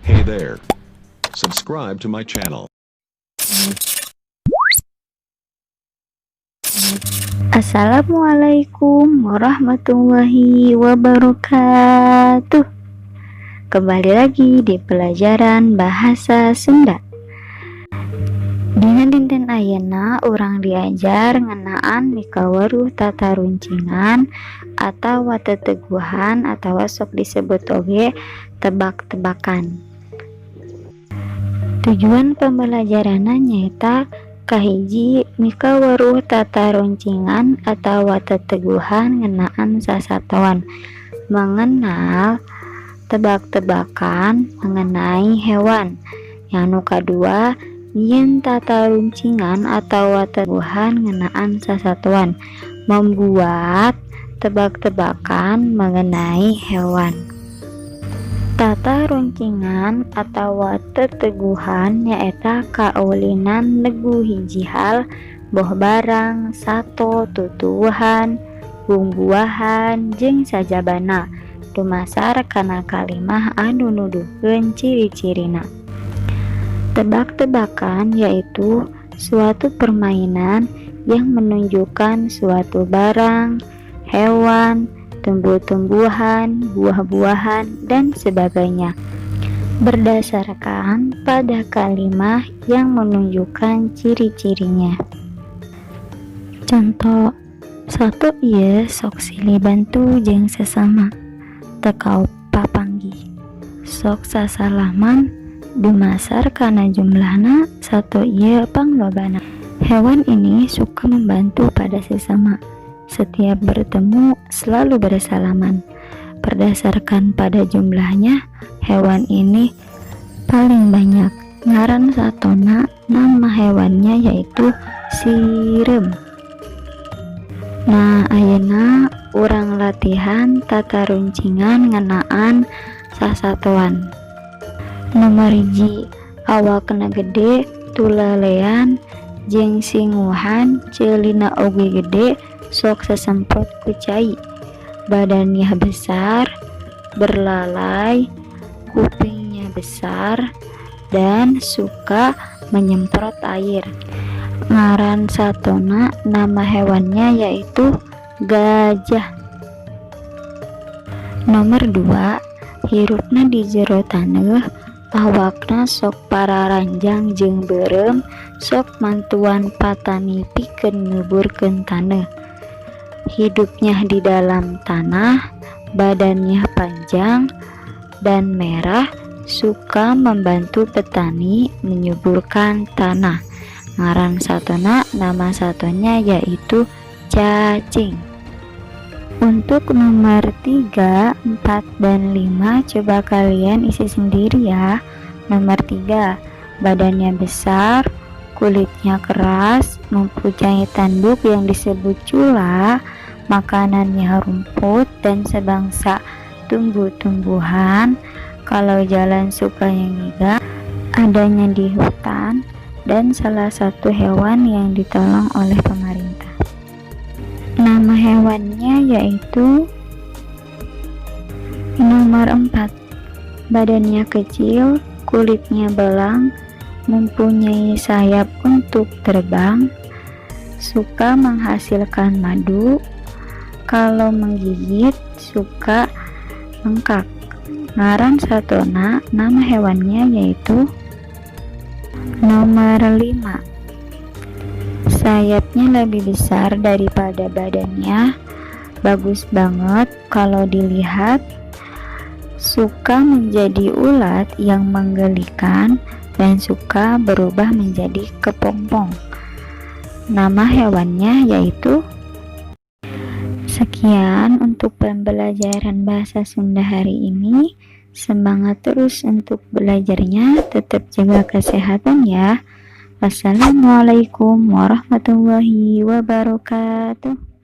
Hey there. Subscribe to my channel. Assalamualaikum warahmatullahi wabarakatuh. Kembali lagi di pelajaran bahasa Sunda. Dina dinten ayeuna urang diajar ngeunaan mikaweruh tataruncingan atawa teteguhan atawa sok disebut oge tebak-tebakan. Tujuan pembelajaranna nyaeta kahiji, mikaweruh tataruncingan atawa teteguhan ngeunaan sasatoan, mengenal tebak-tebakan mengenai hewan. Yang nu kadua, nyieun tataruncingan atawa teteguhan ngeunaan sasatoan, membuat tebak-tebakan mengenai hewan. Tataruncingan atawa teteguhan nyaeta kaulinan negu hiji hal, boh barang, sato, tutuwuhan, bungbuahan, jeung sajabana, dumasar kana kalimah anu nuduhkeun ciri-cirina. Tebak-tebakan yaitu suatu permainan yang menunjukkan suatu barang, hewan, tumbuh-tumbuhan, buah-buahan, dan sebagainya berdasarkan pada kalimah yang menunjukkan ciri-cirinya. Contoh, sato ieu sok silih bantu jeung sesama, teu kaop papanggih, sok sasalaman, dumasar kana jumlahna sato ieu panglobana. Hewan ini suka membantu pada sesama. Setiap bertemu selalu bersalaman. Berdasarkan pada jumlahnya, hewan ini paling banyak. Ngaran satona, nama hewannya yaitu sireum. Nah, ayeuna urang latihan tataruncingan ngeunaan sasatoan. Nomor 1, awakna gede, tulalean jeung singuhan, ceulina oge gede, sok sasemprot ku cai. Badannya besar, belalai, kupingnya besar, dan suka menyemprot air. Ngaran satona, nama hewannya yaitu gajah. Nomor 2, hirupna di jero taneuh, awakna sok pararanjang jeung beureum, sok mantuan patani pikeun nyuburkeun taneuh. Hidupnya di dalam tanah, badannya panjang dan merah, suka membantu petani menyuburkan tanah. Ngaran satona, nama satonya yaitu cacing. Untuk nomor 3, 4, dan 5 coba kalian isi sendiri ya. Nomor 3, badannya besar, kulitnya keras, mempunyai tanduk yang disebut cula, makanannya rumput dan sebangsa tumbuh-tumbuhan, kalau jalan suka ngigang, adanya di hutan, dan salah satu hewan yang ditolong oleh pemerintah. Nama hewannya yaitu nomor 4. Badannya kecil, kulitnya belang, mempunyai sayap untuk terbang, suka menghasilkan madu, kalau menggigit suka bengkak. Ngaran satona, nama hewannya yaitu nomor 5. Sayapnya lebih besar daripada badannya, bagus banget kalau dilihat, suka menjadi ulat yang menggelikan dan suka berubah menjadi kepompong. Nama hewannya yaitu. Sekian untuk pembelajaran bahasa Sunda hari ini. Semangat terus untuk belajarnya, tetap jaga kesehatan ya. Wassalamualaikum warahmatullahi wabarakatuh.